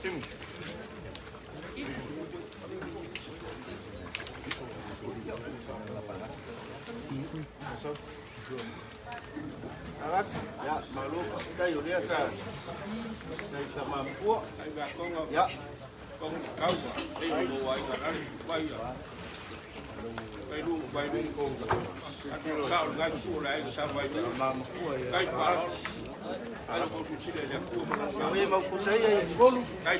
Ya, malo faafetai o lea sa nai tama matua. Ya. Ia mau pusa ia i tolu. Ka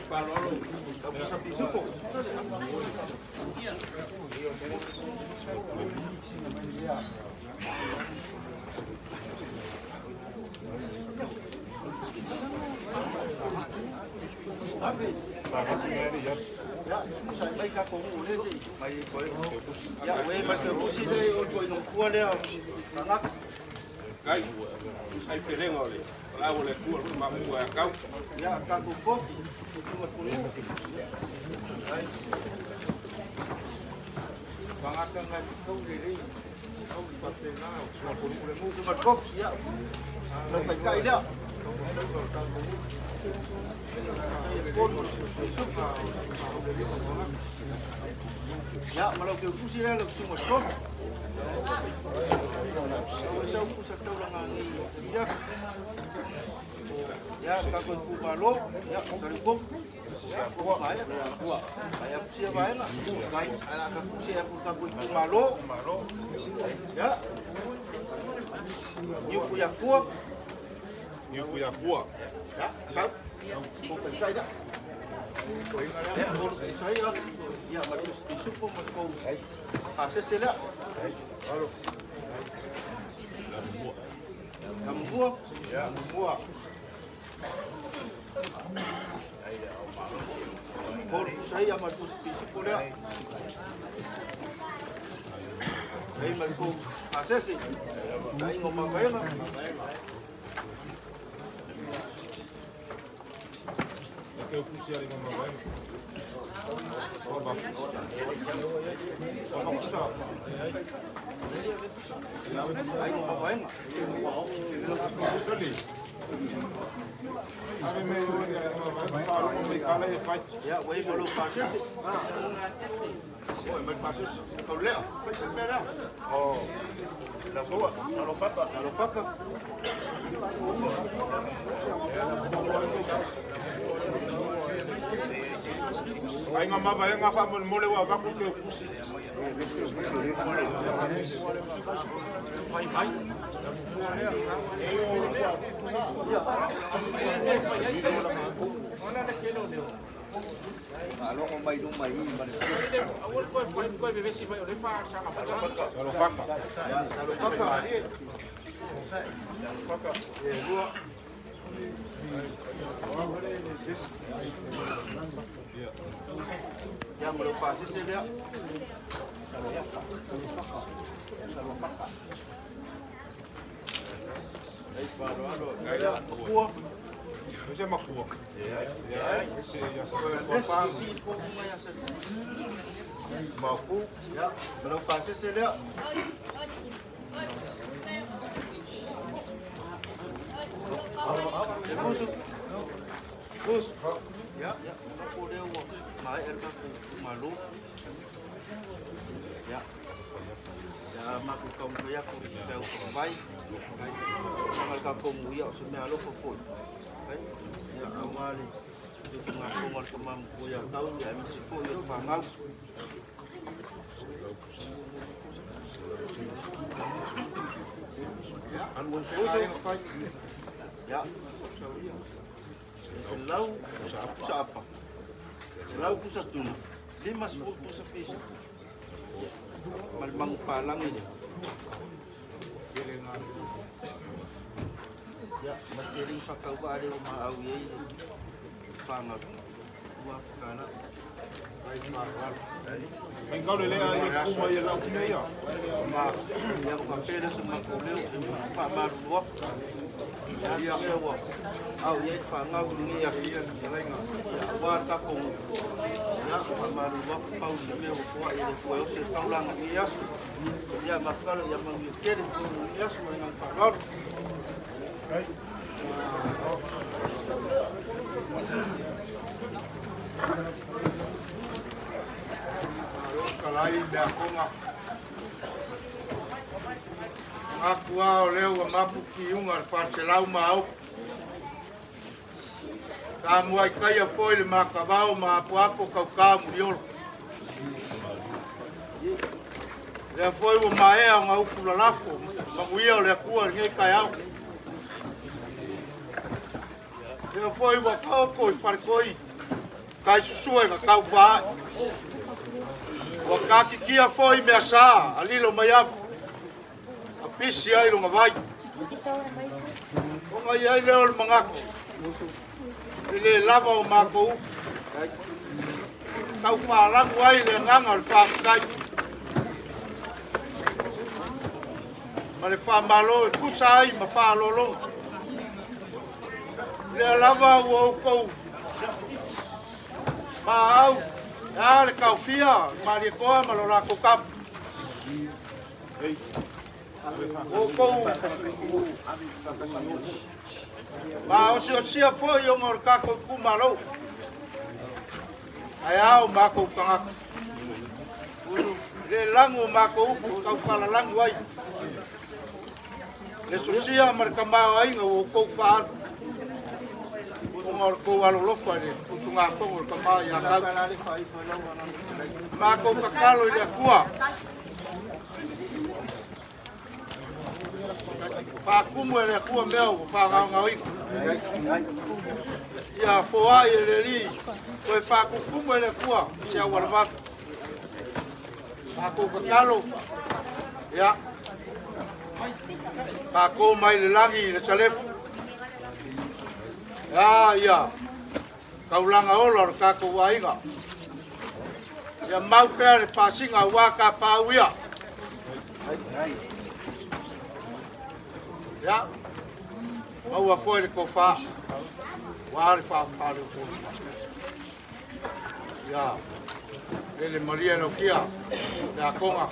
pusa pisupo. Ya, ma lau ke pusi lea lau susuga Kofi. Sau pusa taulaga nei ia. Ya, tatou itumalo, ya, Saleupou. Ua maea, ua maea pusia vaega. Ai, ala ka pusia ku tatou itumalo. Ya. Niu ya kua. Niu ya kua. Ya, kau. Ko kai da. Ya, ko sai ya. Ya, ma tu pisupo ma ko. Pasese lea. Alo. Kamua. Ya, mua. Ko sai ya ma tu pisupo lea. Ai ma ko pasese. Ai ngoma vaega. Ke pusi ali ngoma vaega. Ai ngoma vaega. Ya, wei ma lo pasese. Oi, mai pasese. Kau lea. Fai se mea lea. Oh. La tua, la lo fata. La lo faka. Ai ngā mava e ngā wha mole wa vaku ke pusi. Alogo mai luma i ma le. La lo faka. Ya, la lo faka. Ya, ma lo pasese lea. Ya, makua. Se makua. Ya, se ya se Ko si ko mai ya se. Mapu. Ya, ma lo pasese lea. E musu. Musu. Ya, ya, ko lea ua mai el ka ku malo. Ya. Ya, ma ku kau ya ku kau vai. Ngal ka ko mu ya se me alo fo foi. Ai. Ya awali. Tu ngā ko ngal ka mam ko ya tau ya mi si ko ya whangau. Ya. Selau pusa apa? Selau pusa tunu. 50 pusa piso. Malmang palang ini. Ya, matiring pakau ba ale o maau iei whangau. Ua whakana. Mai kau le lea i kuma i lau kine ia. Ya ko pele se mako leo pa marua. Ya ya wa. Au iei whangau ni ya. Ya wa ta ko. Ya pa marua pau se me o ko i le ko o se taulanga ni ya. Ya makalo ya mangi kere ya su ngang pa. Malo talai me akonga. Ngaku a o lea ua mapu kiuga le faaselau ma aupu. Samoa i taia foi le makavao ma apoapo kaukā muliolo. Lea foi ua maea ona upu lalafo manuia o le Atua i lenei taeao. Lea foi ua taoto i faletoi kai susuega tau faaai. Ua tatitia foi mea sa a lilo mai afu a pisi ai lona vai. Ona i ai lea o le manatu, e le lava o matou upu. Tau faalagu ai le agaga o le faafetai ma le faamalo e tusa ai ma faaaloaloga. Lea lava ua outou maau e a le taofia Malietoa ma lo latou tapu. Outou maosiosia foi ona o le tatou itumalo. Ae a o matou tagata. Le lagu o matou upu tau falalagu ai. Le sosia ma le tamaoaiga ua outou faaalu. Ona o le tou alolofa i le usugafono o le tama ia Tau. Matou tatalo i le Atua. Faatumu e le Atua mea ua faagaogaoina. Ia foai e le Alii, toe faatutumu e le Atua se auala vave. Matou tatalo, ia, fato mai le lagi i le salefu. Ia, ia, taulaga ola o le tatou aiga. Ia mau pea le pasiga aua tapaau ia. Ia, maua foi le tofa, aua le faafaleupolu. Ia, lele malie lau kia, le akonga,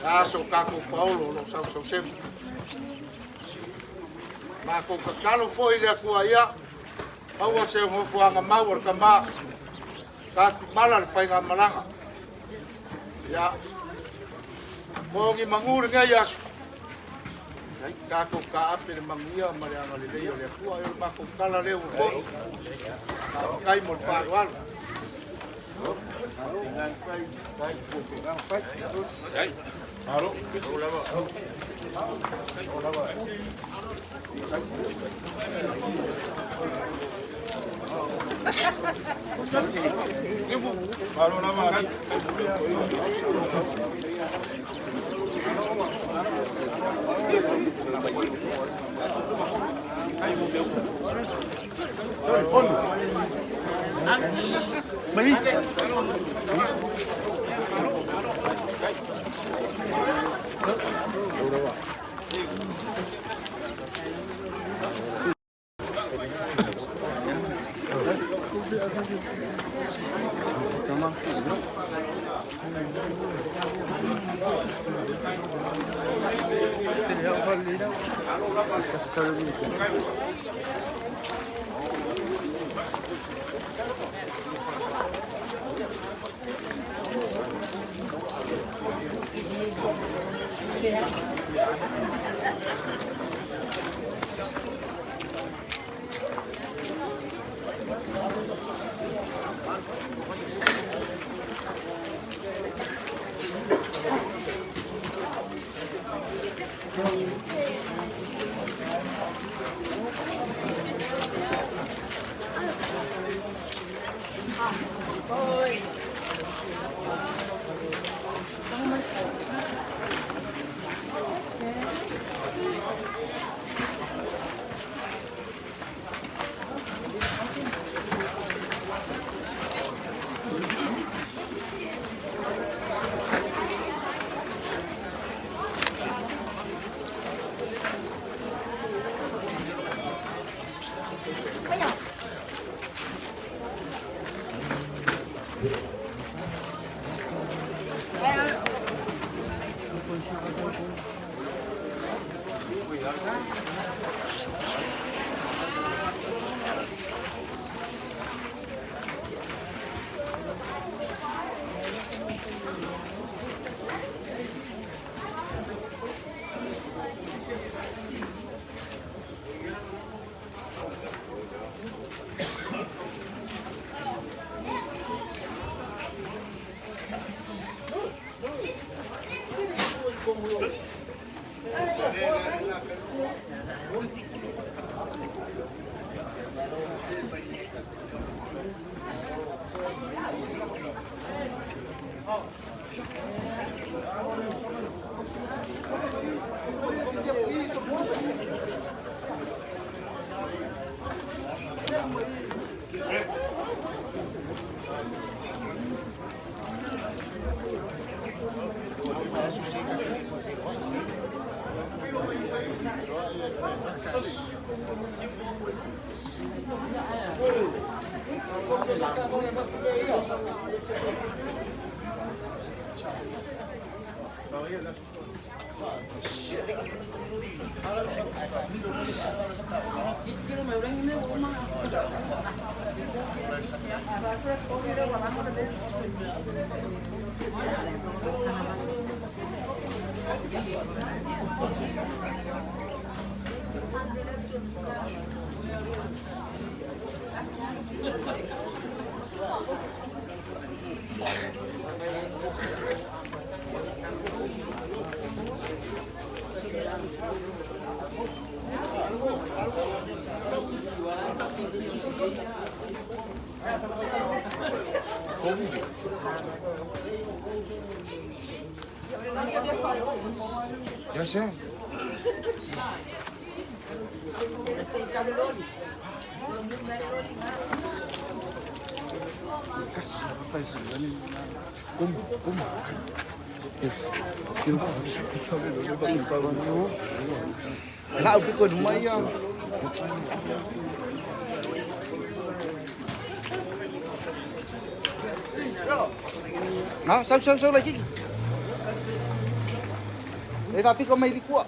le aso tatou paolo o lo o sausausemu. Matou tatalo foi i le Atua ia, maua se nofoaga mau o le tama, tatumala le faigamalaga. Ia, mo ni manu lenei aso, tatou taape le manuia ma le agalelei o le Atua. E o le matou tala lea ua foi. Faafetai mo le faaaloalo. Ia se. Lau piko numa ia. Ha, sau sau sau lai kiki. E va piko mai likua.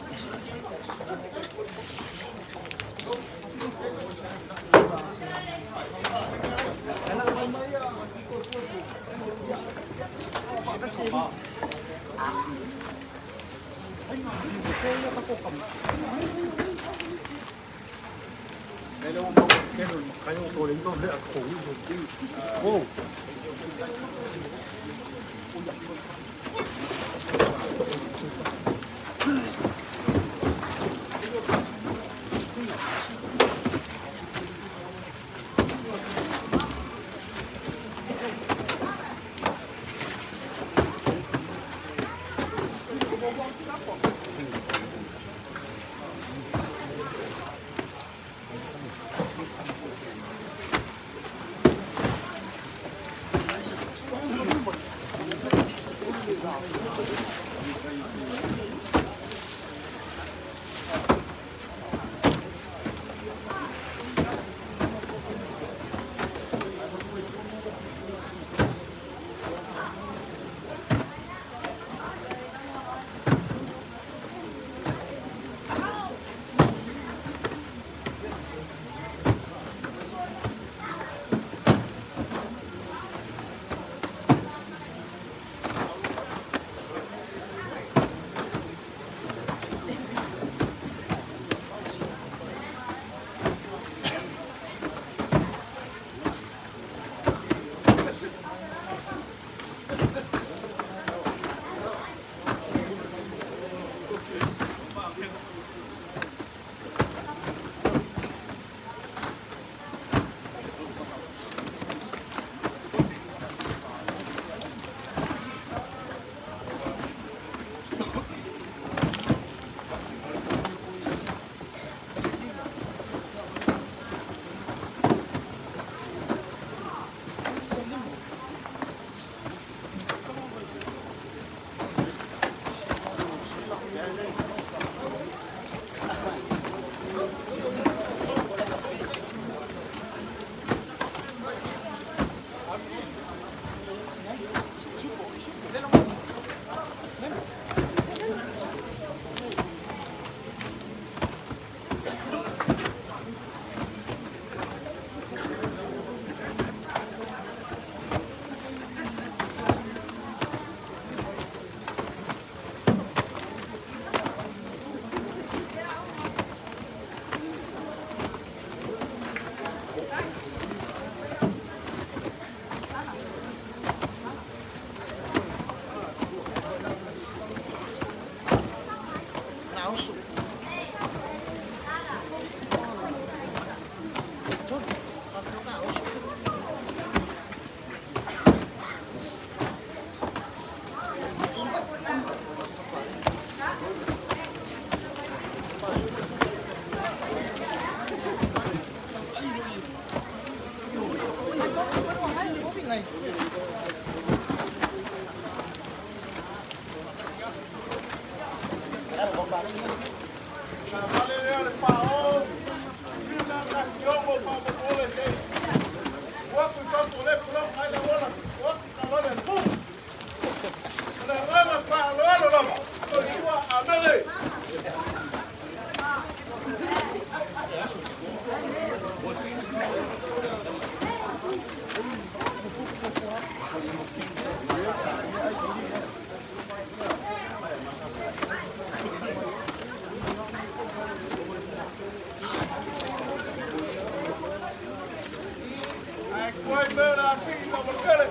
mea la sii la malakele.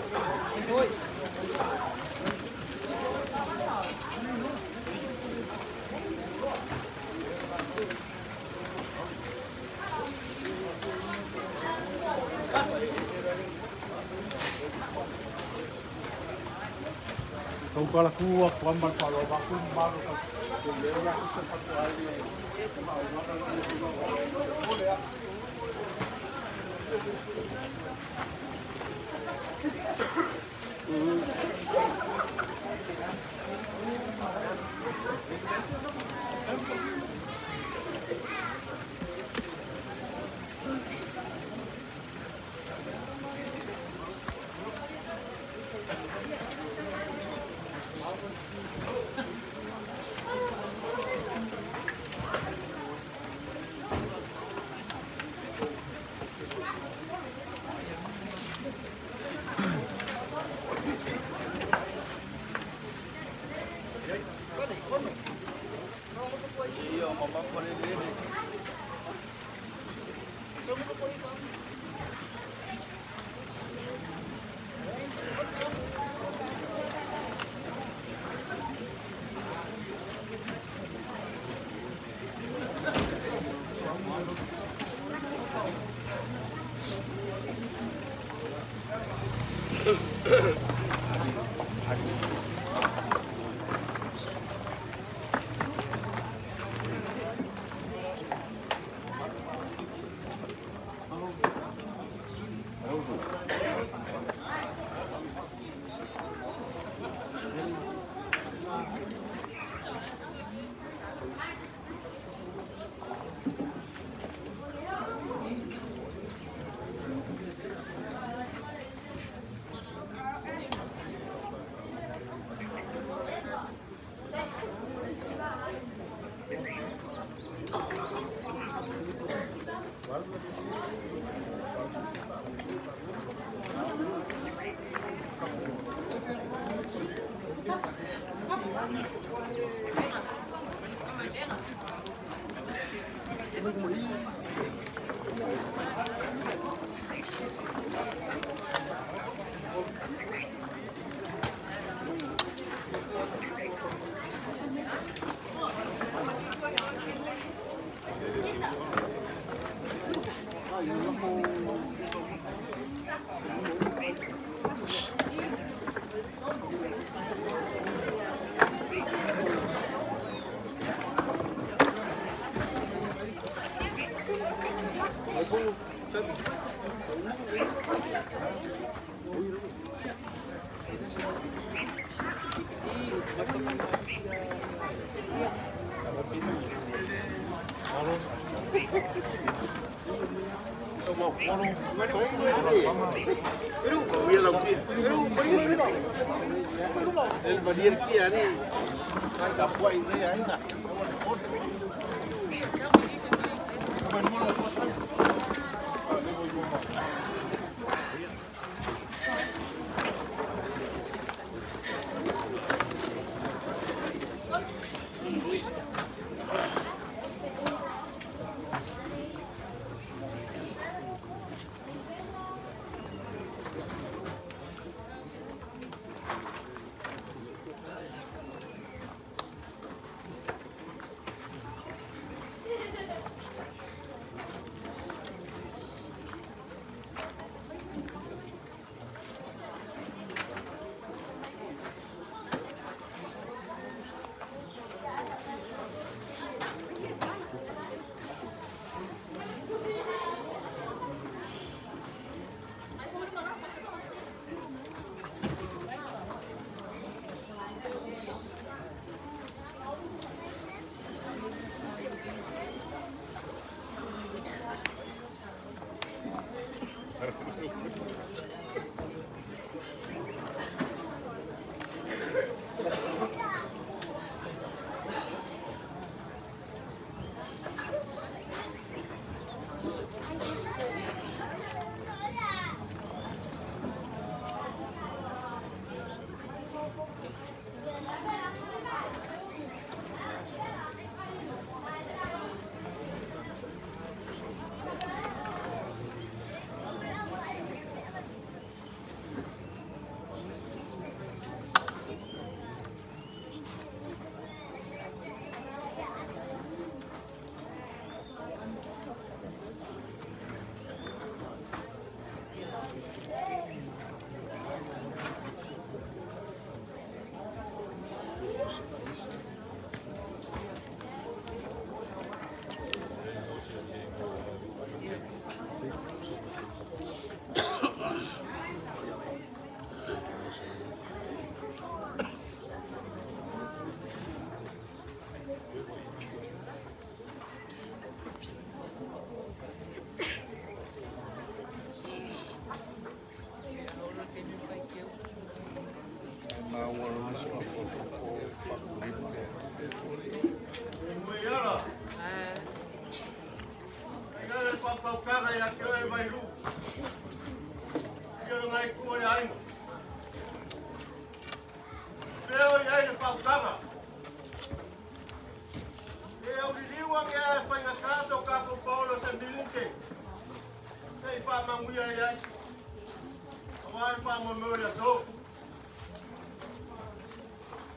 Tau kala kua kua mal palo ba ku ma ka le ya ku se pa ai le ma o na le ya.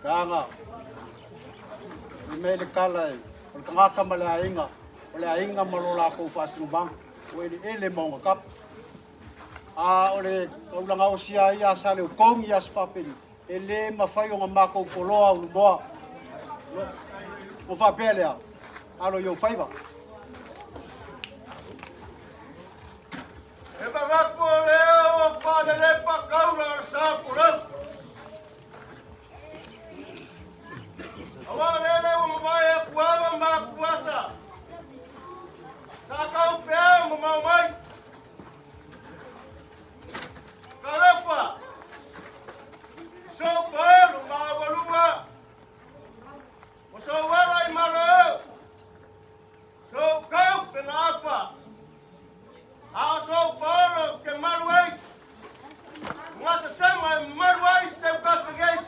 Taga, i mea le kala e, o le tagata ma le aiga, o le aiga ma lo latou faasinomaga, o eleele ma ona kapa. A o le taulaga osia ai ia Saleokogi ia Sefapeni, e le mafai ona matou poloa ulumoa. O faapea lea, alo i ou faiva. E manatu o lea ua faalelepa taula o le sa folau. Aua o lele ua mavae atu ava ma atuasa. Sa tau pea mamao mai. Talofa, so paelo maualuga. O so uala i malo. So kau pe na afa. A o so paolo ke malu ai. Nga se sema e malu ai se ukafengei.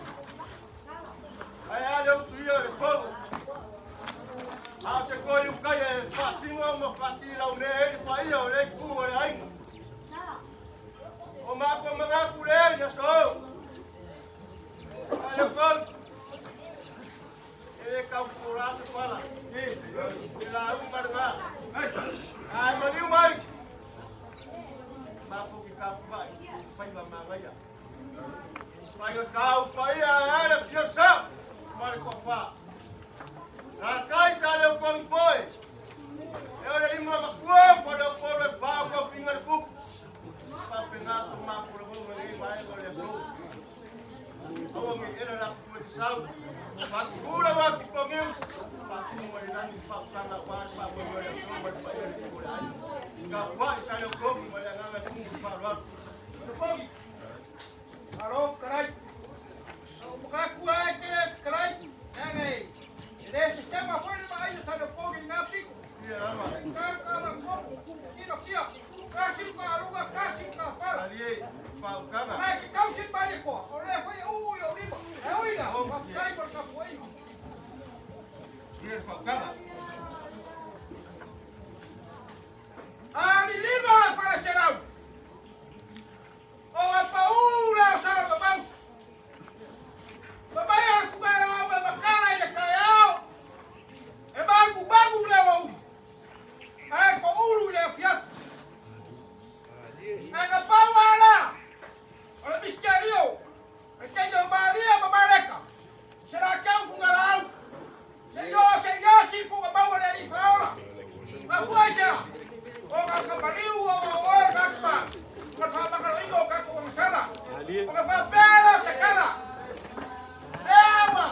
Ai a le usu ia o le fogo. A o se koi ukai e faasino ma faatilau mea e le paia o le itu o le aiga. O mako mangaku le na so. A le koi. E le kau fura se pala. E la u maranga. Ai maniu mai. Mako ki ka pai. Pai ma mangaia. Pai o kau pai a le pio sa. Mare ko fa. Sa kai sa le kong poi. E o le lima makua pa le polo e pa ko finga le kupu. Pa penga so ma ko le ngonga le mai ko le so. Awa nge ela la ku le sau. Pa kula wa ki pongiu. Pa ki mo le nani fa kanga pa pa mo le so ma pa le ko le ai. Ka wa sa le kong ma le nganga ku pa lo. Alo, karai. O makaku ai te karai. Nei. E le sistema foi le mai sa le pogi ngā piko. Sia ama. Ka ka ma ko. Kino kia. Kasi ka aluga kasi ka fala. Ali pa ukanga. Ai ki kau sin bari ko. O le foi u yo lima. E oina. Paskai por ka foi. Sia fa ukanga. Ali lima le fala serau. O a paura o sa babau. Babai a fugara au e makala i le kaeao. E bagu bagu le au. Ai ko ulu le afiafi. Ai ka pau ala. O le misterio. E te o Maria ma Mareka. Se la kau fugara au. Se yo se yo si fuga pau le ari faola. Ma fua se. O ka kamaliu o o ka pa. Ka fa makalo ingo ka ko masala. O ka fa pela se kala. Lewa.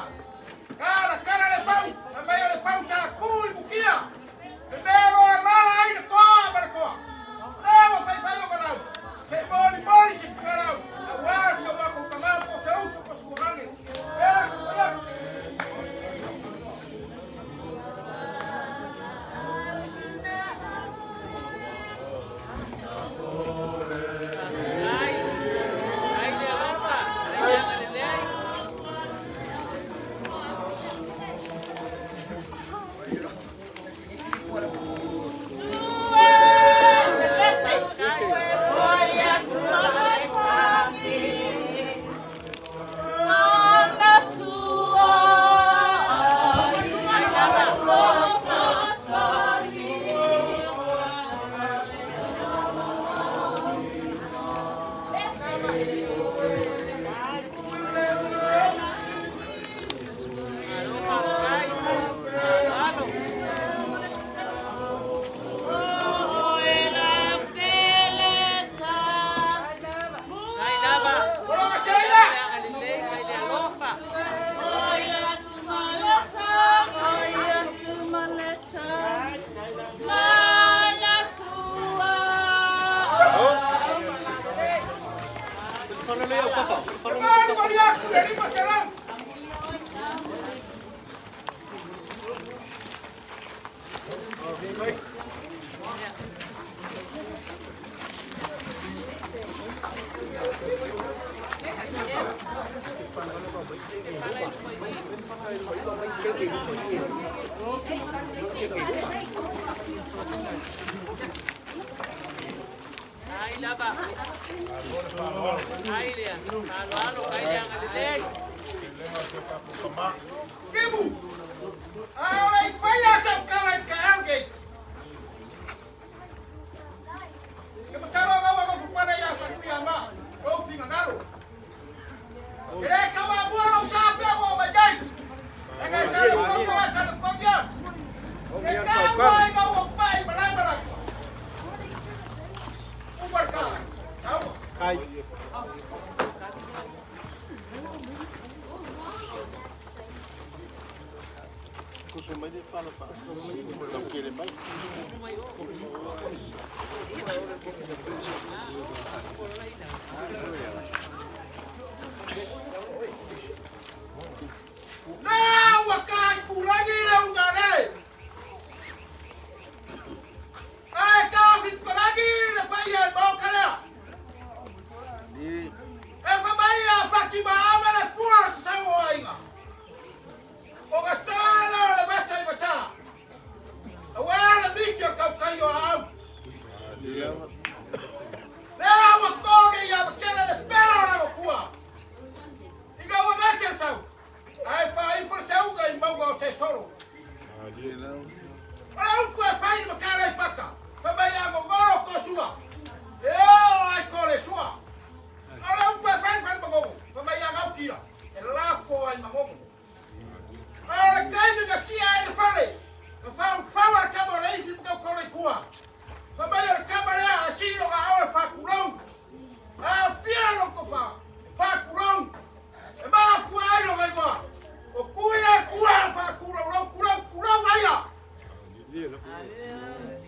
Kala kala le fau. A mai o le fau sa kui bukia. E mero a lala ai le koa ma le koa. Lewa fai fai o kanau. Se moli moli se kanau. A wā se wako kamapo se uso ko surangi. Ela ko ya. Ai le alofa, ai le agalelei. Alofa, kai. Alo. Ai lava. Olo ka seila. Le agalelei, kai le alofa. Mali mali aku le lima serau. Ai lava. Ai lea. Alo alo ai lea ngalelei. Kimu! A o le i faia sau tala i le taeao lenei. Ke masalo lau alofa pale iā Satuiamā, lou finagalo. E le tauamua lou sa pea ua oo mai ai. Leaga e sa le fono a sa le fogia. E taua ai lau ou pai malae malaki. Uma le tala. Taua. Kai. Na ua taipulagi le ugale. Ae taofipalagi le paia e maoka lea. E fa mai a Fatimaama le fua o se sau o aiga. O ga sa lea o le vasa i vasa. Auā le miti o tautai o aau. Lea ua toge ia Matele le pela o lalo kua. Ina ua gase le sau, ae faaifo le seuga i mauga o Sesolo. O le upu e fai i le matala i pata, fai mai a gogolo ko sua, e oo ai ko le sua. A o le upu e fai i le fale magogo, fai mai a gautila, e lafo ai magogo. A o le taimi na sia ai le fale, na faufau e le tama o le ifi ma tautolo i tua. Fai mai o le tama lea a sii loga ao e faatulou. A afia lou tofa e faatulou, e mafua ai lona igoa, o Tui e Tua e faatulaulou tulou tulou aia.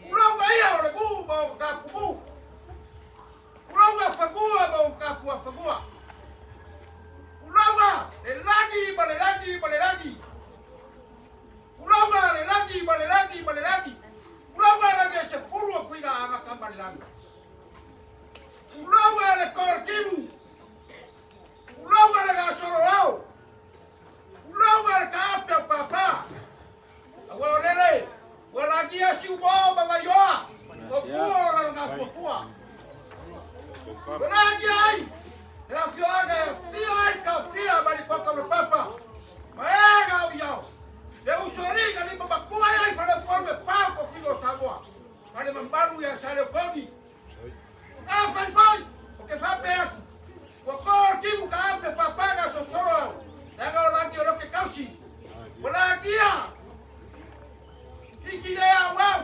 Tulou aia o le nuu ma ona tapumu. Tulou a fanua ma ona tapuafanua. Tulou a le lagi ma le lagi ma le lagi. Tulou a le lagi ma le lagi ma le lagi. Tulou a lagi e se fulu o kuiga agata ma le lagi. Tulou a le kortimu. Tulou a le gasolo ao. Tulou a le kaape o papa. Aua o lele, ua lagia siumo ma vaioa, o pua o lalogafuafua. Ua lagia ai le afioaga e afio ai le taofia ma lipota o le papa, ma e gao i ao. Le usoalii na lima matua ai Faleupolu e fa o tofiga o Samoa, ma le mamalu ia Saleupoli. A faifai, o ke faapea atu, ua ko timu ka ape papa ga sosolo au, leaga o lagi o loke kausi. Ua lagia iki le au au,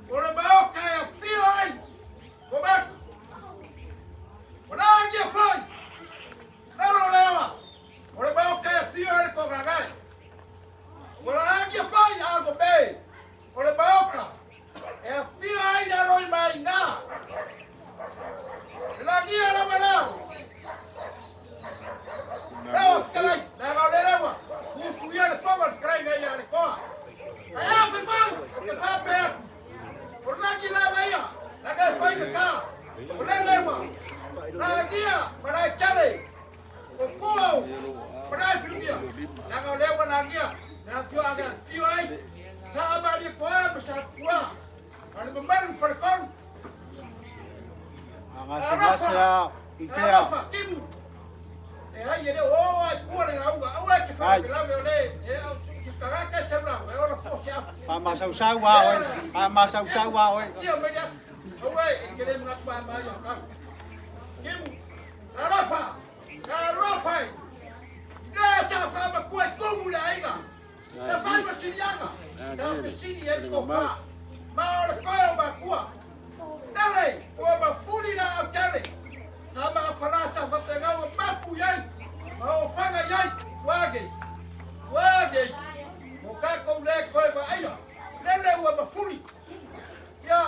o le maoka e afio ai, ko maku. Ua lagia foi, lalo leoa, o le maoka e afio ai le kogagae. Ua lagia foi a gobe, o le maoka e afio ai le aloi mai ina. Le lagia lava lea. Leo fetalai, leaga o lele ua usuia le foga o le fetalaiga ia le koa. Ae a fai mai, ou te faapea atu, o le lagi lava ia, leaga e fai le sa. O lele ua lagia ma lae tele, o kua o ma lae filugia, leaga o lea ua lagia le afioaga e afio ai Sa Malie Koa ma Sa Kua, ma le mamalu i Faletolu. Gasegase a Pea. Alofa, timu. E ai e le o ai kua le lauga. Aua e te whakapelave o le e au su karaka e sau e ola fo se afu. Faamasausau a oe. Faamasausau a oe. Ia mai le afu. Aua e te le manatu a mai o kau. Timu. Alofa. Alofa. Le sa whamakua i kumu le aiga. Sa fai ma siliaga, sa fesili ai tofa, ma o le koe o makua. Tele, ua mafuli la au tele, sa mafala sa fapegaua mapu iai, ma o faga iai, uage, uage, mo kakou le koe vaaia, lele ua mafuli. Ia,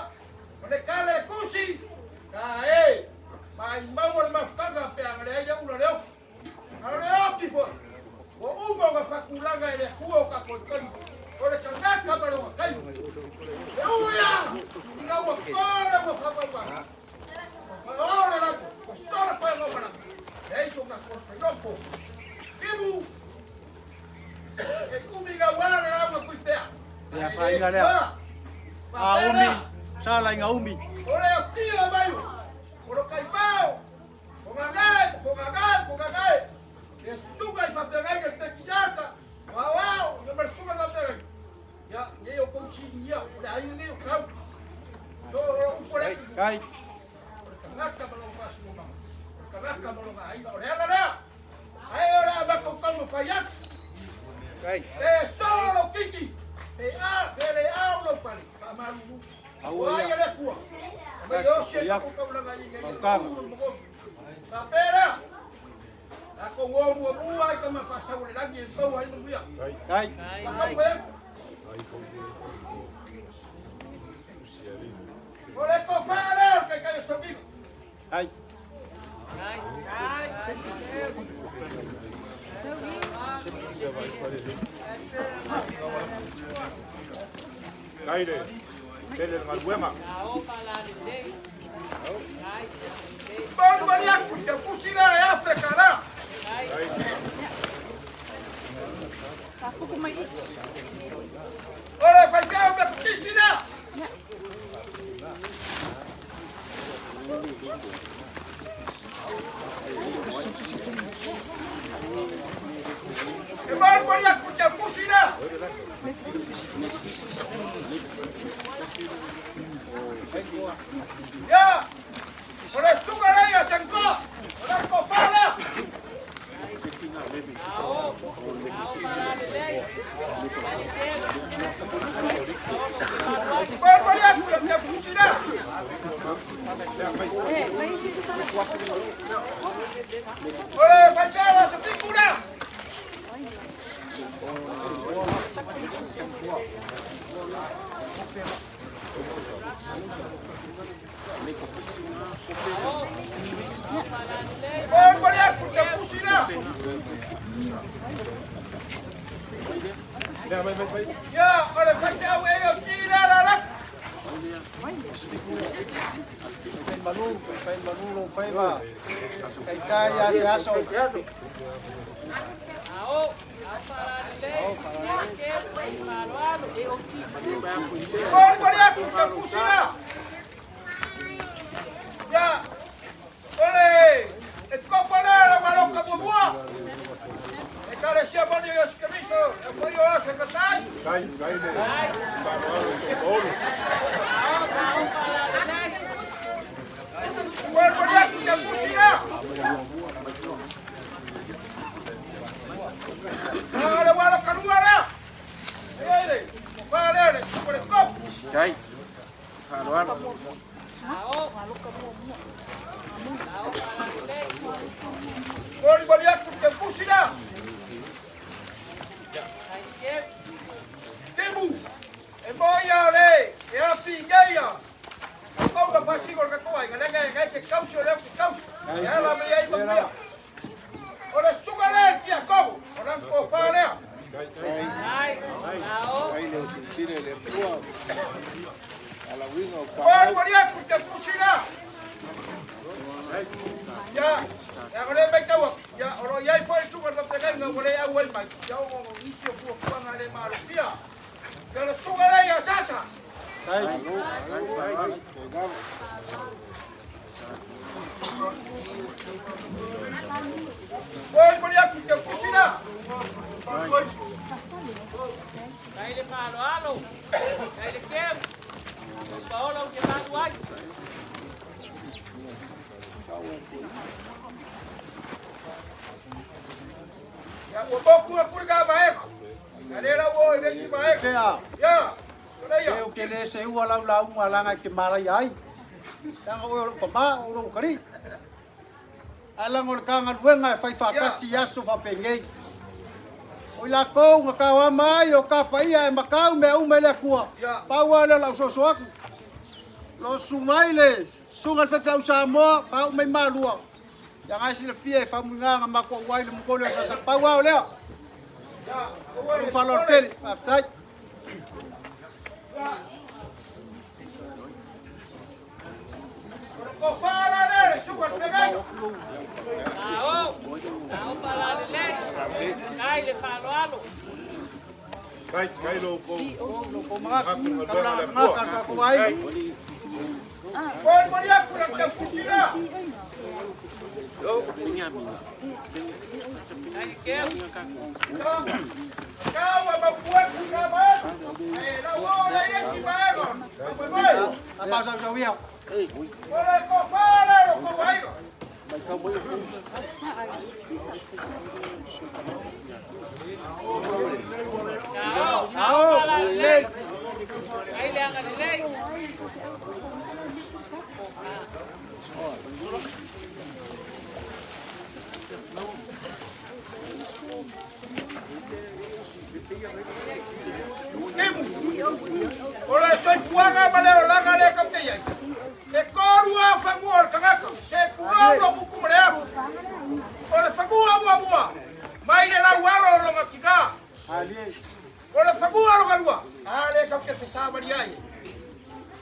o le kale kusi, ka e, ma i maua le mafutaga pe aga leai le ula le oki. A o le oti foi, ua uma ona faatulaga e le Atua o tatou i taimi, o le tagata ma lona taimi. E ui o le failofo. Timu, e umi gaua le lauga Tuipea. Ia faiga lea. A umi, sala inga umi. O le afio mai o lo kaimao, o gagae, o gagae, o gagae. E suga i fapegai le tekiata, o ao, o le suga na pere. Ia, ia o kousi ia, o le ai nei o kau. So o upo le Kai. Kanaka ma lona faasinomaga, o le kanaka ma lona aiga, o le ala lea. Ae o le a matou taumafai atu. Kai. Pe solo lou titi, pe a, pe le ao lou pale, faamalulu. Aua Ua ai ia. e le Atua. Aumai osi e tatou taulaga ina ia Fautaga. ulu le magoto. Faapea lea, tatou o muamua ai tama faasau o le lagi e maua ai manuia. Kai. Faataumafai atu. O le tofa lea o le taitai o Sauvino. Kai. Kai le tele le galuega. Moli moli atu i te pusi lea e afe kālā. O le faifeau Metotisi lea. E moli moli atu i te pusi lea. Ia, o le suga lea ia Senkoa. O le tofa lea. Moli moli atu i te pusi lea. O le faifeau a Sofiku lea. Moli moli atu i te pusi lea. Lea mai mai mai. Ia, o le faifeau e o ti lea la la. Fai malu, fai malu lo fai va. Kai kai ia se aso. Moli moli atu i te pusi lea. Ia, o le e kopo lea le maloka muamua. E kalesia moni o Iesu Keriso, e foi o aso e katai. Kai kai le faaaloalo i olo. Moli moli atu i te pusi lea. A o le walo kalua lea. E ai le, pa lea le, o le kopo. Kai. Faaaloalo. Moli moli atu i te pusi lea. Timu, e moia o le, e afi i ngeia. O kau na fasigo le katoa, inga lenga e ngai te kausi o leo te kausi. E ala me ai manuia. O le suga lea tia kogo, o nang ko wha lea. Kai le sile le pua. Ala winga o Moli moli atu i te pusi lea. Ia, ia ko le mai taua. Ia, o lo iai foi suga na te ngai o le au ai mai. Ia o o nisi o pua pua le malofia. Ia le suga lea ia sasa. Kai. Moli moli atu i te pusi lea. Kai le faaaloalo. Kai le keu. O paola o te malu ai. Ia, ua moku a kuri ka maeka. Ia le lau o i le isi maeka. Kea. Ia, o le ia. E o ke le se ua lau lau malanga i te malai ai. Tanga o lo pama o lo kari. Ala ngol ka ngaluenga e fai whakasi aso whapengei. O i lākou nga ka mai o ka paia e makau mea uma i le akua. Ia. Pau le lau soso aku. Lo sumai le sunga le whewhau Samoa, whau mai malua. Ia ngai sila fia e whamuinganga makua uai le mukoli o sasa. Pau au lea. Ia, o O whaloa tele. Whaftai. Ia. O le kofala lea le suga le fegai. Ao. le faaaloalo. Kai kai lo ko. Lo manatu, taulaga tagata le tatou aiga. Molimoli aku le taufutina. Ai le keu. Kau a maupueku ka maelu. E lau o le isi maego. Faamoemoe. Tapasausauia. O le tofa lea o lo kou aiga. Sao, sao faalalelei. Ai le agalelei. Timu. O le soifuaga ma le olaga lea tatou te i ai. E tolu lava fanua o le tagata, se tulou lou upu ma le afu. O le fanua muamua, mai le laualo o lona tina. O le fanua lona lua, a lea tatou te fesavali ai.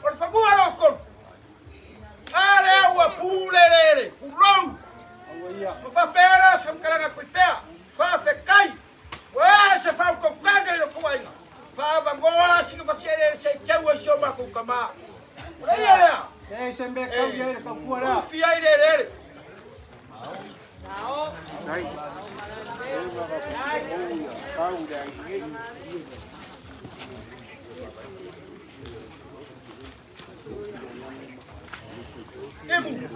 O le fanua lona tolu, a lea ua pulelele, pulou. Ma faapea lea o se faamatalaga koipea, faafetai. Ua e se faautautaga i lo tou aiga, faaavanoa sina fasieleele se i teu ai si o matou tama. O le ia lea, E se mea kau i ai le taupua lea. ufi ai le eleele. Sao, faalalelei. Timu,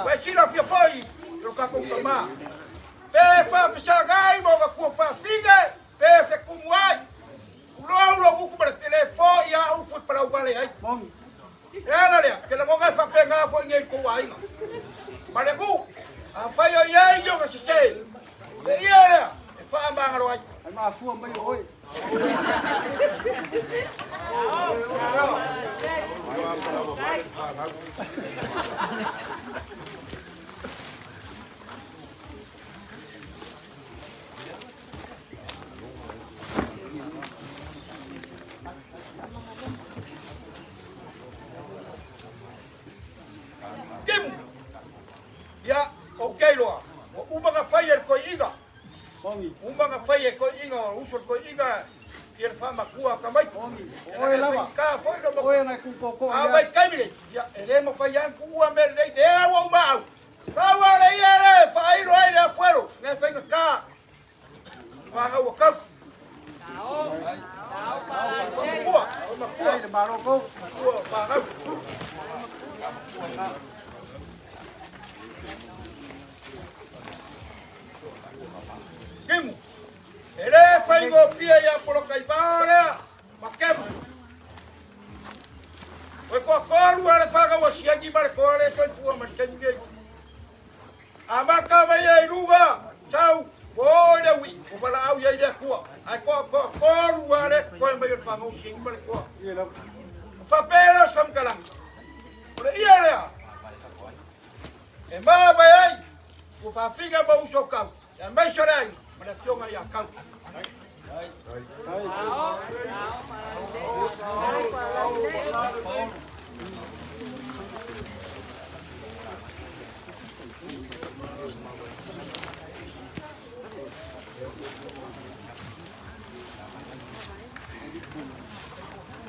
ua e silafia foi i lo tatou tama. Pe faafesagai ma ona tua faafiga, pe fetumu ai. Tulou lou upu ma le le fo'i a upu i palauvale ai. E ala lea, ke lagona e faapena foi nei i tou aiga. Ma le nuu, afai o i ai ni ona sesē, le ia lea e faamagalo ai. Ai mafua mai o oe. Sao, sao faalalelei. Timu, ia, ou te iloa, ua uma ona fai e le toeaina, uma ona fai e toeaina, o uso le toeaina ia le faamatua a tamaiti. Oe lava. Ka foi no Oe ngai kukoko A ia. vai taimi nei, ia, e le mafai lava ona tuua mea lelei, lea ua uma au. Pau lava le ia lea e faailo ai le afuelo, le faigata fanau a kau. Sao, sao faalalelei. Matua, o matua, Ai le malo kou. matua o fanau. Timu, e le faigofie ia Polokaivao lea ma Kemu. O e toatolu lava le fanau a Siagi ma le toa lea e soifua ma le taimi nei. Amata mai ai i luga, sau, ua o i le uii, ua valaau i ai le Atua. Ae toatolu lava lea e totoe mai o le fanau a Siagi ma le toa. Ona faapea lea o se faamatalaga, o le ia lea e mavae ai ua faafiga ma uso o Kau, aemaise o le aiga ma le afioga ia Kau. Sao, sao faalalelei.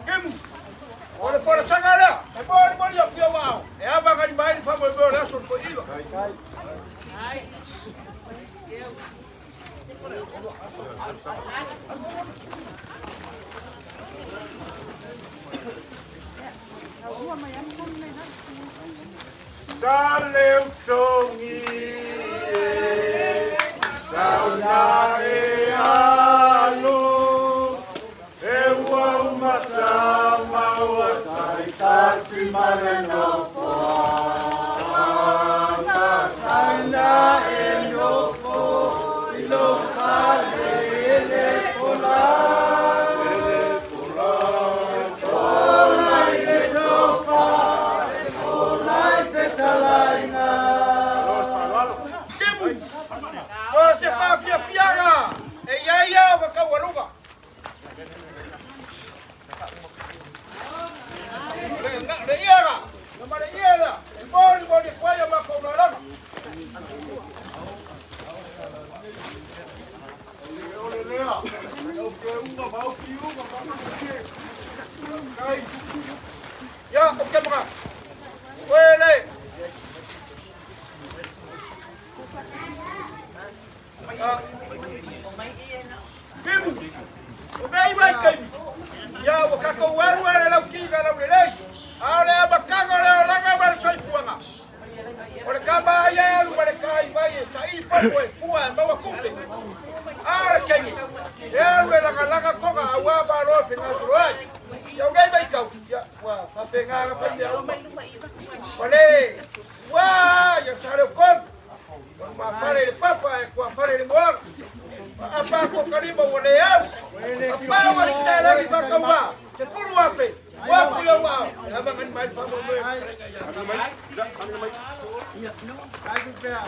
Timu, o le folasaga lea, e molimoli atu i ou aao, e avagalima ai le faamoemoe o le aso o le toeaina. Ai. Keu. Sa leu tongi e sauna e alu e ua umata maua taitasi ma le nofoaga saina e nofo i lo fale le pola i le tofa pola i fetalaiga. Timu, o se faafiafiaga e i ai ia o taualuga. Le ia la, ma le ia la, e molimoli atu ai a matou lalaga. Au ke unga ma au ki unga ma au ki. Kai. Ia, o ke maka. Oe le. Kimu. O mei mai kaimi. Ia, ua kakou alu e le lauki na laulelei. A o le amataga o le olaga ma le soifuaga. O le kama ia e alu ma le taivai e saili popo e fua e maua tupe. A o le taimi, e alu e lagalaga toga auā malo e fegasoloai. Ia o nei vaitau, ia ua faapena ona fai mea uma. Ua le ua ia Saleupolu, ua lumafale i le papa ae tuafale i le moana. Ua apa atu o ka lima ua le au. Papau a Sisalagi faatauvā, 10,000. Ai ku pea.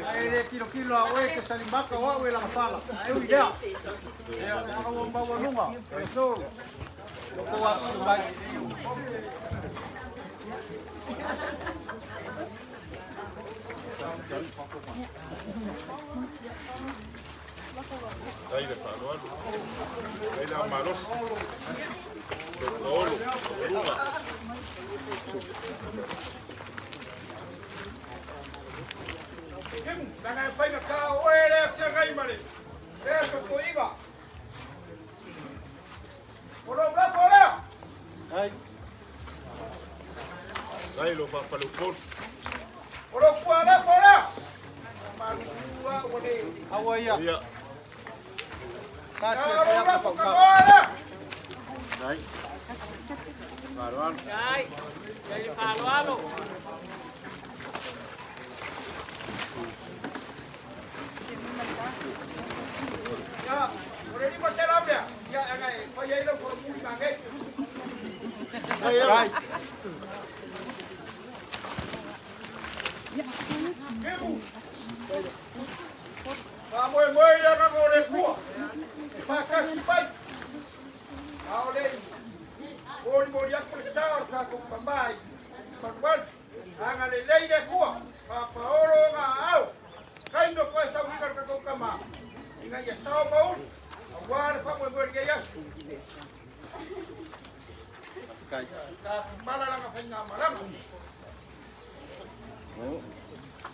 Ai le kilo kilo a oe ke salimaka o au e lagafala. Ai ui lea. Ia, aga ua maualuga. E so. Loko atu mai. Dai le faaaloalo. Dai le malosi. Paolo, Luga. Langa e faiga tā oe lea feagai ma le lea sopoiga. O lou lafo lea. Ai. Dai lo faafaleupolu. O lou fualafo lea. Malua ua le. Aua ia. Ia. Tasi A e o lou fai aku lafo faukau. kamoa lea. Dai. Faaaloalo. Dai, dai le faaaloalo. Ia, o le 500 lea. Ia, aga e fai ai lau folomuli magei. Ai. Kimu. Faamoemoe i agaga o le Atua. E faatasi mai. A o le molimoli atu le sa o le tatou pamā i malumalu. Agalelei le Atua. Faapaolo ona aao. Kaino koe sauiga le tatou tamā. Ina ia sao ma ulu. Auā le faamoemoe i lenei aso. Tafumala lana faigamalaga.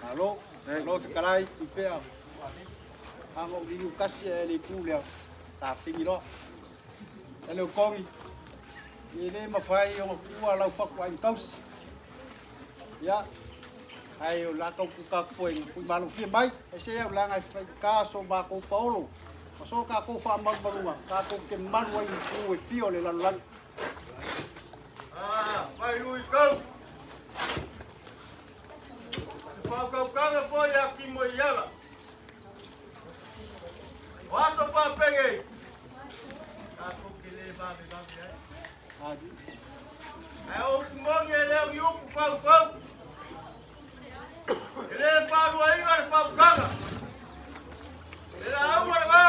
Malo, malo fekalai i pea. Anga o liu kasi e le ku lea. Ta pingi loa. E le kongi. I le mawhai o kua lau whaku ai tausi. Ia, ai o la kau kuka koe pui malu fia mai. E se au langa e whai ka so ma kou paolo. Ma so ka kou wha malu malunga. Ka kou ke malu ai ku e fio le lalu lalu. Ah, mai lui kau. Te whaukaukaga foi a ki mo iala. O aso whapenge. Ka kou ke le vave vave ai. Aji. Ai o kumongi e leo i upu whau whau. E le whalua inga le whaukaga. E la aua le ngā.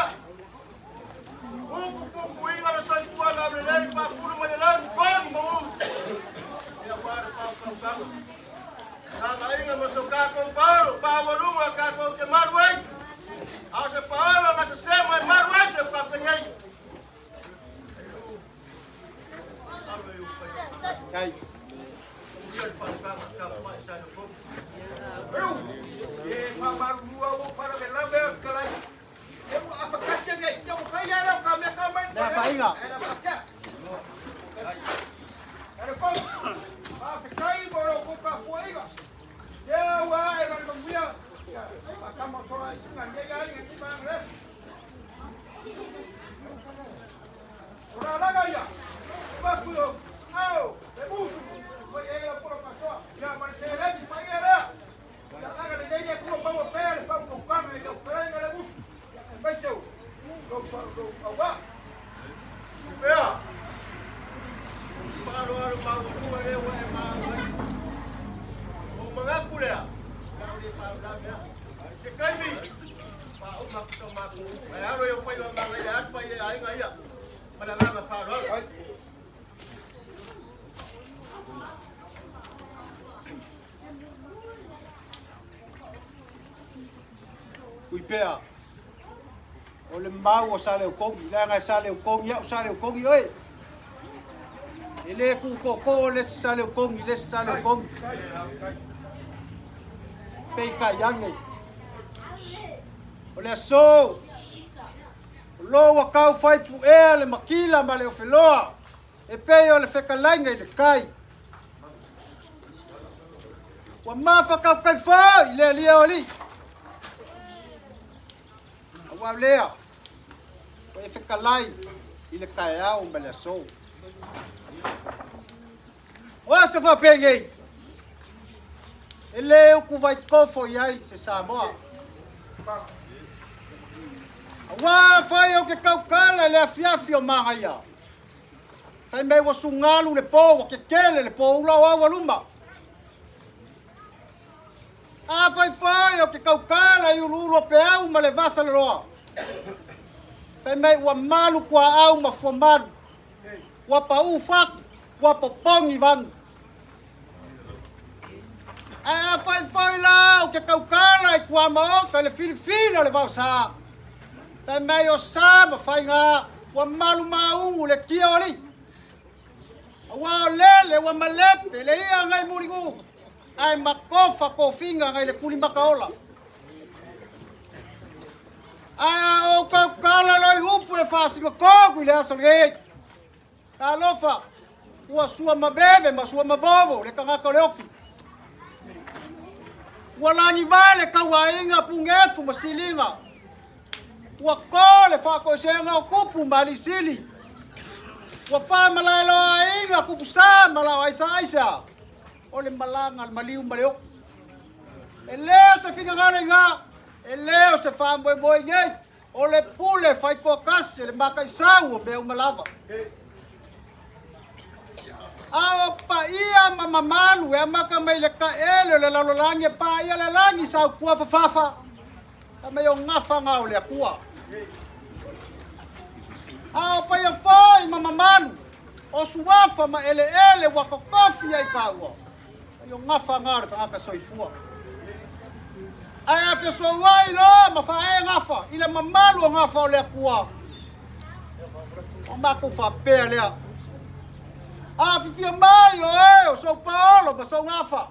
Upu pupu inga le soifua na le lei whapuru ma le langu kongi mo u. Ia wā le whaukaukaga. Sanga inga mo so kākou paolo, pāwalunga kākou te maru ai. Ao se paolo nga se sema e maru ai se whapenge ai. Alo i upai. Kai. Ia le whaukaga ka pai sa le kopu. Eru, e faamalulua ua faalavelave o fetalai. Ia ua apakasi nei, ia ua fai ai lau ka mea ka mai. Lea faiga. E la faapea. E le fau. Faafetai mo lou tapuaiga. Ia ua ae ma le manuia. Ia, faatama o sola i suga nei aiga ni magalesi. O la laga ia. Avatu i ao, le musu. Fai ai lau polo faasoa. Ia ma le seleni paia lea. Ia agalelei le Atua maua pea le faautautaga i lau fetalaiga le musu. Ia aemaise o lou auvaa. Pea. Faaaloalo maualuga lea ua e maua ai. O mangaku lea. Lau le faalavelave a. Se kaimi. Faauma atu sa matou upu. Ae alo i au faiva magaia atu fai e aiga ia. Ma le agaga faaaloalo. Ui pea. O le mau o Saleukogi, leaga e Saleukogi au Saleukogi oe. E le kūkōkō le isi Saleukogi i le isi Saleukogi. Peitai ane, o le aso, o lo ua tau fai puea le makila ma le ofeloa e pei o le fetalaiga i le tai. Ua mafakaukai foi i le alia o alii. Aua lea, ua e fetalai i le taeao ma le aso. O aso faapenei, e le utu vaitofo i ai se Samoa. Aua afai ou te tautala i le afiafi o Magaia, fai mai ua sugalu le po, ua tetele le poula o aualuma. Afai foi ou te tautala i uluulu o peau ma le vasaloloa, fai mai ua malu tuaau ma fuamalu, ua pau fatu, ua popogi vanu. Ae afai foi la ou te tautala i tuamaota i le filifili o le vaosa, fai mai o sa ma faiga ua malu maunu le tia o alii. Aua o lele ua malepe le ia ngai muligu, ae matofa tofiga ngai le tuli makaola. Ae a ou tautala loa i upu e faasinotogu i le aso lenei, talofa, ua sua maveve ma sua mavovo le tagata o le oti. Ua lagivale le tauaiga pugefu ma siliga. Ua to le faatoesega o tupu ma alisili. Ua faamalaeloa aiga tupu sa ma lao aisa aisa. O le malaga a le maliu ma le oti. E le o se finagalo i ina, e le o se faamoemoe i nei, o le pule faitoatasi e le mataisau o mea uma lava. A o paia ma mamalu e amata mai le taele o le lalolagi e paia le lagi sautua fafafa, fai mai o gafaga o le Atua. A o paia foi ma mamalu o suafa ma eleele ua totofi ai taua, fai o gafaga o le tagata soifua. Ae a fesouai loa ma faaee gafa i le mamalu o gafa o le Atua, o matou faapea lea, Afifio mai o e o sou paolo ma sou gafa,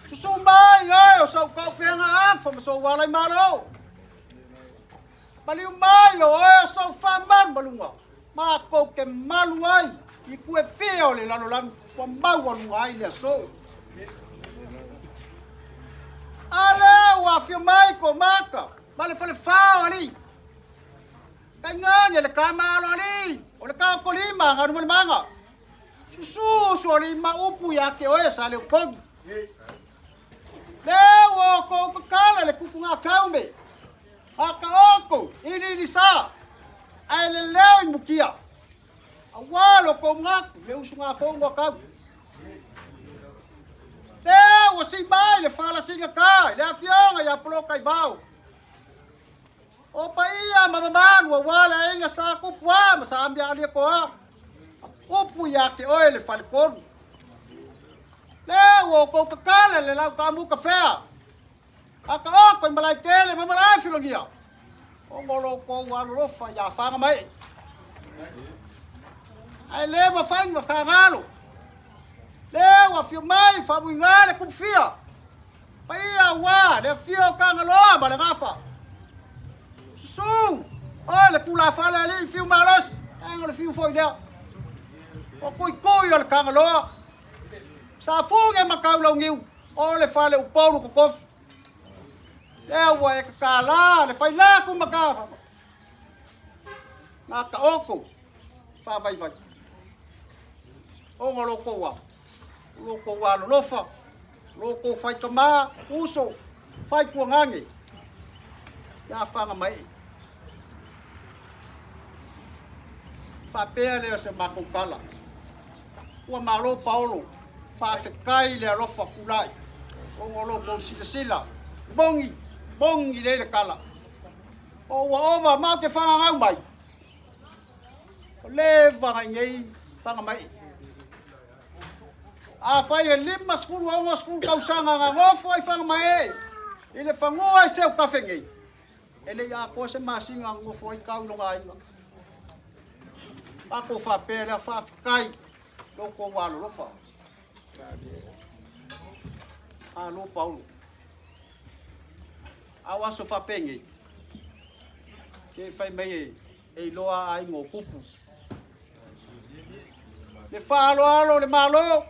susu mai oe o sou taupeaga afa ma sou ala i malo, maliu mai o oe o sou faamalu ma luga, matou te malu ai i itu e fia o le lalolagi ua maualuga ai le aso. A lea ua afio mai ko mata ma le falefa o alii, tainane le tama alo alii o le taotolima galumalemana, susu sualima upu ia te oe Saleukogi. Lea ua outou tatala le tupugataume, a taoto i liilisa, ae leleo i mutia, aua lo tou manatu le usugafono a tau. Lea ua sii mai le falasigata i le afioga ia Polokaivao, o paia ma mamalu aua le aiga sa Tupua ma sa Amialietoa, upu ia te oe le faletolu. Lea ua outou tatala le lau taamu kafea, a taoto i Malaetele ma Malaefilogia, ona o lo outou alolofa ia Fagamaee. Ae le mafai ona fagalo, lea ua afio mai faamuiga le tupufia, paia aua le afio o Tagaloa ma le Gafa. Susu, oe le tulafale alii fiu malosi, ae o le fiu foi lea. O tuitui o le Tagaloa, sa fuge ma taulauniu, o le fale upolu totofi. Lea ua e tatala le faila kumata, na taoto faavaivai. Ona o lo tou a, o lo tou alolofa, lo tou faitama, uso, faituagane, ia Fagamaee. Faapea lea o se matou tala. Ua malo Paolo, faafetai le alofa tulai, ona o lo tou silasila, moni, moni lelei le tala. O ua ova ma ou te fagagau mai, o leva nai nei Fagamaee. Afai e 50 60 tausaga na nofo ai Fagamaee i le fanua i Seutafe nei, E le i atoa se masina nonofo ai tau i lona aiga. Matou faapea lea, faafetai lo outou alolofa. Malo Paulo. A o aso faapenei, se fai mai e e iloa aiga o tupu. Le faaaloalo o le Malo,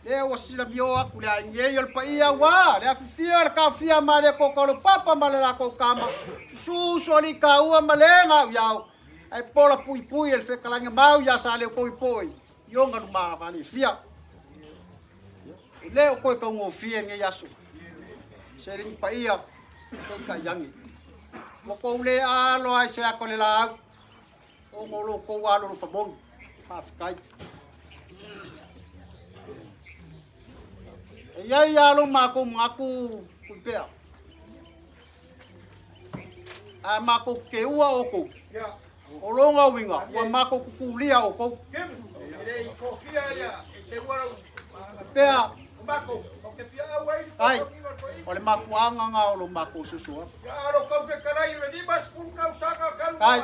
lea ua silamio atu le aiga nei o le paia ua le afifio le taofia ma le koko le papa ma le latou tama, susu usoalii taua ma le gauiao, ae pola puipui e le fetalaiga mau ia Saleutui i ona luma valefia. E le o toe taugofie lenei aso. Seleni paia, peitai ane. Ua tou le alo ai se ata o le laau, ona o lo outou alolofa moni. Faafetai. E i ai lava lo matou manatu Tuipea. A matou teua outou, o lona uiga ua matou tutulia outou. Pea, ai, o le mafuaaga na o lo matou soso atu. Ai,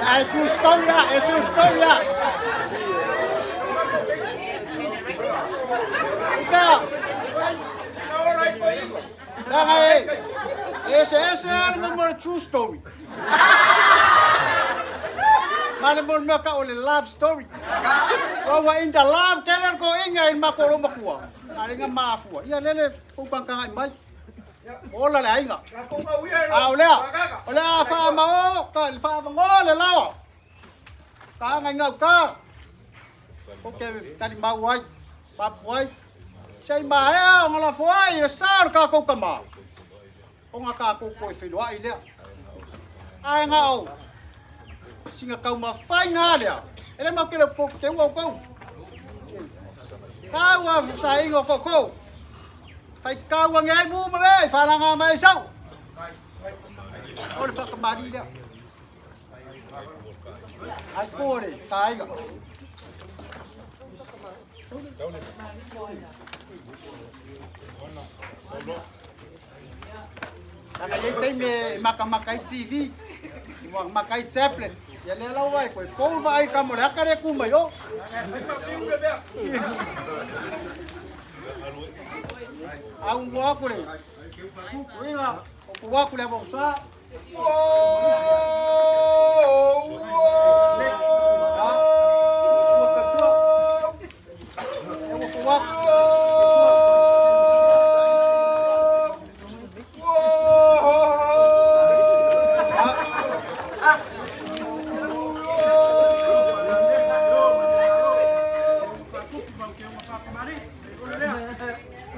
ai, e true story a, e true story a. Pea, leaga e, eseese lava le mea o le true story. Ma le mea ka o le love story. Ua in the love tele le toeaiina i le matou loomatua. A le mafua, ia lele fou tagatagai mai. Ola le aiga. A o lea, o le a faamao, ka le faavanoa le laoa. Ka aga i gauta. Ko ke talimau ai, papu ai. Se i maea ona lafo ai le sa o le tatou tama. Ona tatou toe feiloai lea. Ae na o sina taumafaiga lea. E le mau ke le ke ua outou. Tau a saiga o koukou. Faitau ane ai mu ma mea i whālanga mai sau. O le whakamari lea. Ai kore, tāinga. Lana iai taimi e makamaka ai TV, i makamaka ai tablet, ia lea lau ai koe phone vaai ka mo le aka le ku mai o. Au mo aku le. Uiga, o ku aku le avo sa.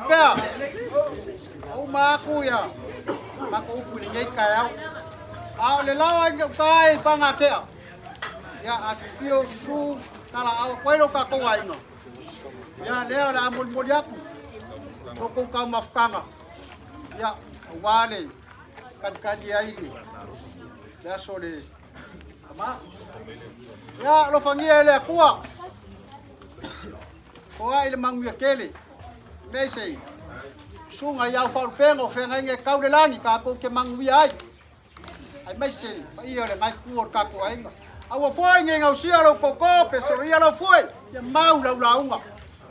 Pea, o uma aku ia, mako upu i lenei taeao. A o le laoa i gauta e i Pagatea, ia afifio susu talaau atu ai lo tatou aiga. Ia lea o le a molimoli atu lo tou taumafataga, ia aua le kalikali ai le aso le tama. Ia alofagia e le Atua, foai le manuia tele, mea se susuga i au faalupega o feagaiga e tau le lagi tatou te manuia ai. Aemaise le paia o le gaetu o le tatou aiga. Aua foi nei gausia lou koko pe soloia lau fue, ia mau lau lauga.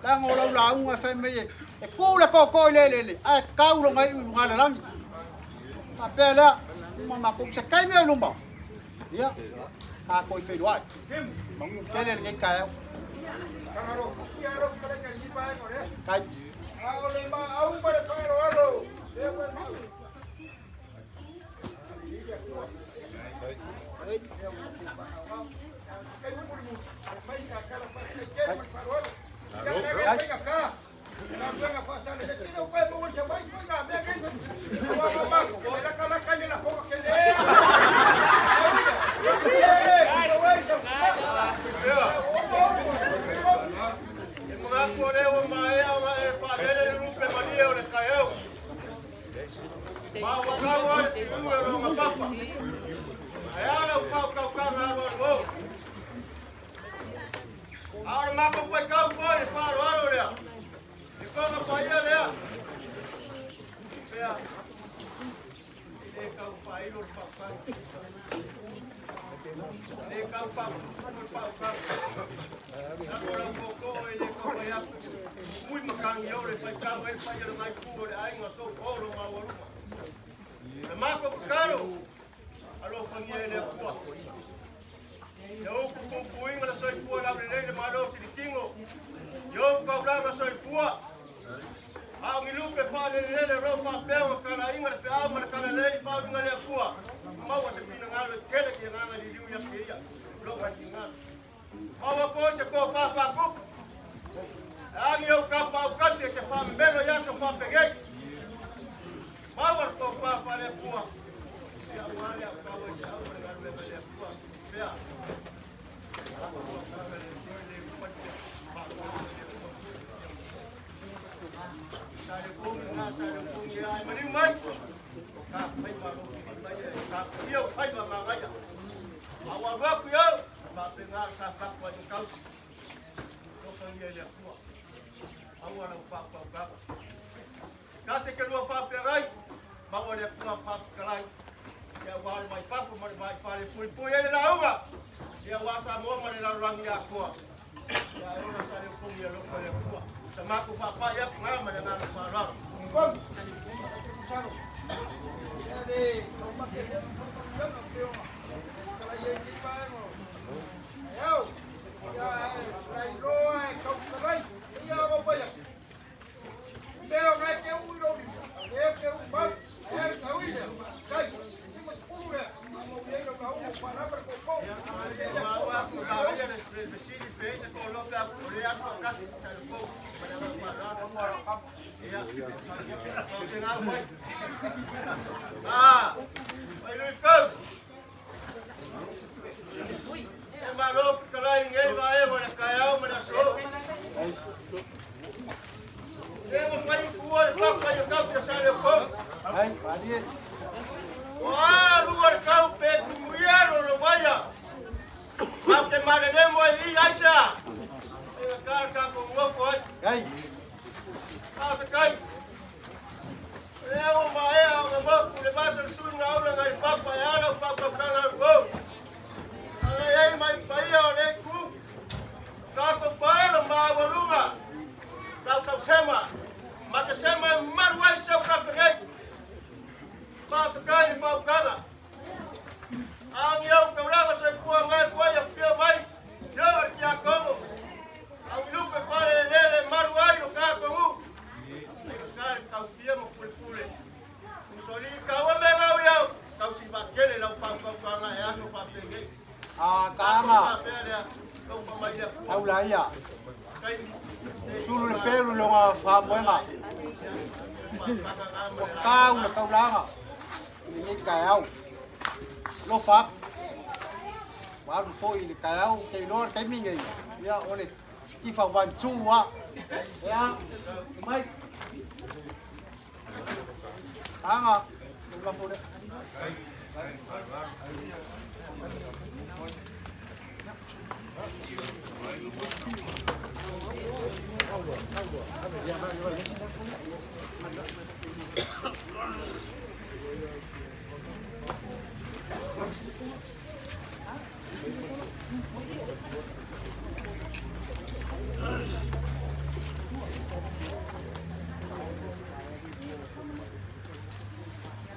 Leaga o lau lauga e fai mai e, e ku le koko i le eleele, ae tau lona iu i luga le lagi. Faapea lea, uma matou se taimi ai luma. Ia, tatou i feiloai. Manu tele lenei taeao. Kai. E manatu o lea ua maea ona e faalele le lupe malie o le taeao. Ma ua tau ai le siuiu e lona papa. Ae a lau faautautaga alualu o. A o le matou faitau foi i le faaaloalo lea, i fofoga paia lea. Pea, e le kau whailo le whaukau. Le kau whaukau le whaukau. Nako lau koko e le kau whai aku. Mui makangi o le whaikau e whai le ngai pū o le ainga so polo ngā waruma. Le mako kakaro, alo whangia e le akua. Ia uku pupuinga le soifua lau lelei le malo silitingo. Ia uku kaulanga soifua. Ao ngi lupe wha le lele ro wha peo kala inga le whiau ma le kala lei wha inga le akua. Maua se pina ngalo e kele ki nganga li liu ya ke ia. Lo ka ki ngalo. Maua ko se ko wha wha kupu. Angi au kapa au kasi e te wha melo ya so wha pegei. Maua ko wha wha le akua. Ia wale au kawa i te au le galu e le akua. Pea. Ka se ke lua whāwhiarai, maua le akua whāpikalai. Ia wā le mai papu ma le mai whale pui pui ele la unga. Ia wā sa moa ma le lalurangi a koa. Ia e ona sa le upungi a loko le akua. Sa maku whāwhai aku ngā ma le ngā whāraro. Ah, mai lui kau. E malo kalai ngai va e mo le kai au ma le so. E mo fai ku le fa pa yo kau se sa le ko. Ai, pali. Wa lu ar kau pe ku muia lo lo vaya. Ma te male le mo i aisa. E ka ka ko mo fo ai. Ai. A fe kai. E o ma e o mo ku le ba sa su nga ula ngai papa e ala fa pa ka na ko. Ai ai mai pai o le ku. Ka ko pa lo ma walunga. Sau sau sema. Ma se sema maru ai seu ka fe ngai. Ma fe kai ni fa ukaga. Angi au kaulanga se kua mai kua ya pia mai. Yo ar ki a kongo. Au lupe fale lele maru ai lo ka kongu. Ai ka kau fia mo pule pule. Usoli kau me ngau yau. Kau si ba kele lau fa kau ka nga e aso fa penge. A tanga. Pe le kau fa mai le Au la ia. Kai Sulu le pelu lo nga fa moenga. O kau le kaulanga. Ni kai au. Lo fa. Wa lu fo i le kai au te lo te mi ngai. Ia o le ki fa wan chu wa. Ia. Mai. Tanga. La fo le.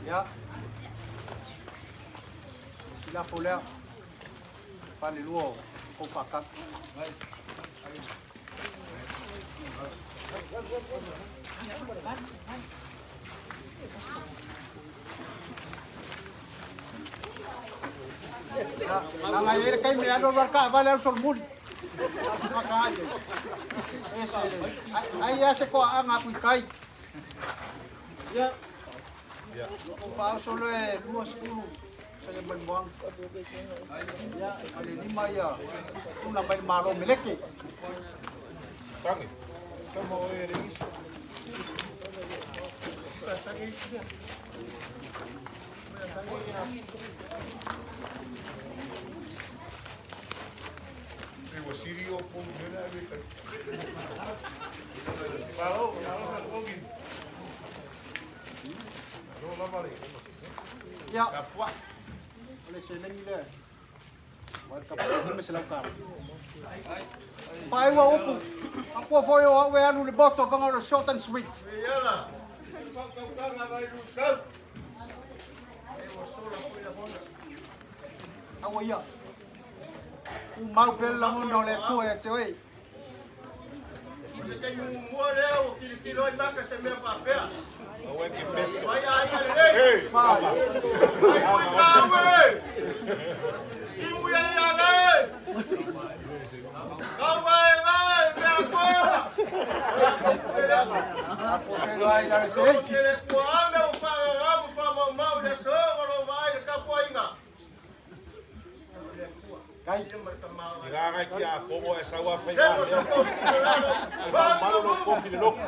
Ia. La fo le. Pa le luo ko pa ka. Nanga ele kai me alo ka vale al sol muli. Ka ai. Ese. Ai ase ko anga kui kai. Ia. Ia. Ko pa solo e lua skulu. Sa le mai moang. Ia, ale lima ia. Una mai malo meleke. Tangi. Tama o e isi. E ua siri o pou mena e kai. Malo, malo sa kongi. Ia, o le seleni lea. Ua le tapuai $500. Faaiua upu, apua foi o au e alu i le moto fanga o le short and sweet. Aua ia. Tumau pea le lagona o le Atua ia te oe. O se taimi muamua lea ua tilotilo ai maka se mea faapea. Mai aiga lelei. Mai ui tau e. Imu ia ia le. Kau vai vai mea koa. Kele kua ame o whaangamu whaamaumau le so o lo vai le tapuaiga. Iraga ki a pobo e saua whai Malo lo kofi le loko.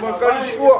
Makalisua.